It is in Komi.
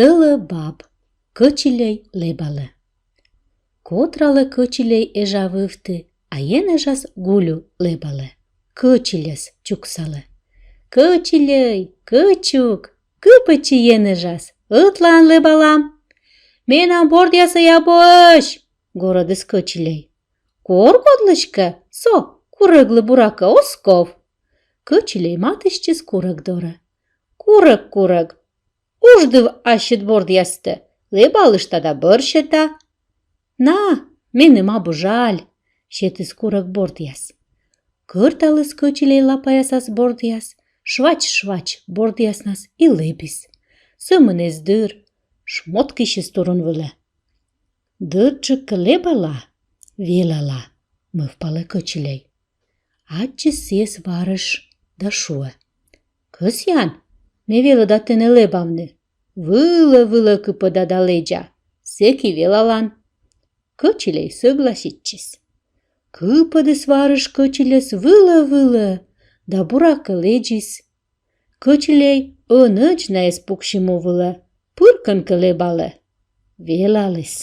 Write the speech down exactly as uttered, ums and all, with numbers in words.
Тӧлӧ баб. Кӧчильӧй лэбалӧ. Котралӧ кӧчильӧй эжа вывті, а енэжас Гулю лэбалӧ. Кӧчильӧс чуксалӧ. Кӧчильӧй, кӧчук, кыпӧдчы енэжас, ӧтлаын лэбалам. Менам бордъясӧй абуӧсь, горӧдіс кӧчильӧй. Кор кодлыськӧ, со курӧглы, буракӧ, оз ков. Кӧчильӧй матыстчис курӧг дорӧ. Курӧг, курӧг, уждыв ассьыд бордъястӧ, лэбалышта да бӧр сета. На, меным абу жаль, сетіс курӧг бордъяс. Кӧрталіс кӧчильӧй лапаясас бордъяс, швач-швач бордъяснас и лэбис. Сӧмын эз дыр, шмоткысис турун вылӧ. Дырджык кӧ лэбала, велала, мӧвпалӧ кӧчильӧй. Аддзис сійӧс варыш да шуӧ: кӧсъян, ме велӧда тэнӧ лэбавны. Вылӧ-вылӧ кыпӧда да лэдза, сэки велалан. Кӧчильӧй сӧгласитчис. Кыпӧдіс варыш кӧчильӧс вылӧ-вылӧ да, буракӧ, лэдзис. Кӧчильӧй ӧнӧдз на эз пуксьы му вылӧ, пыр кӧнкӧ лэбалӧ. Велаліс.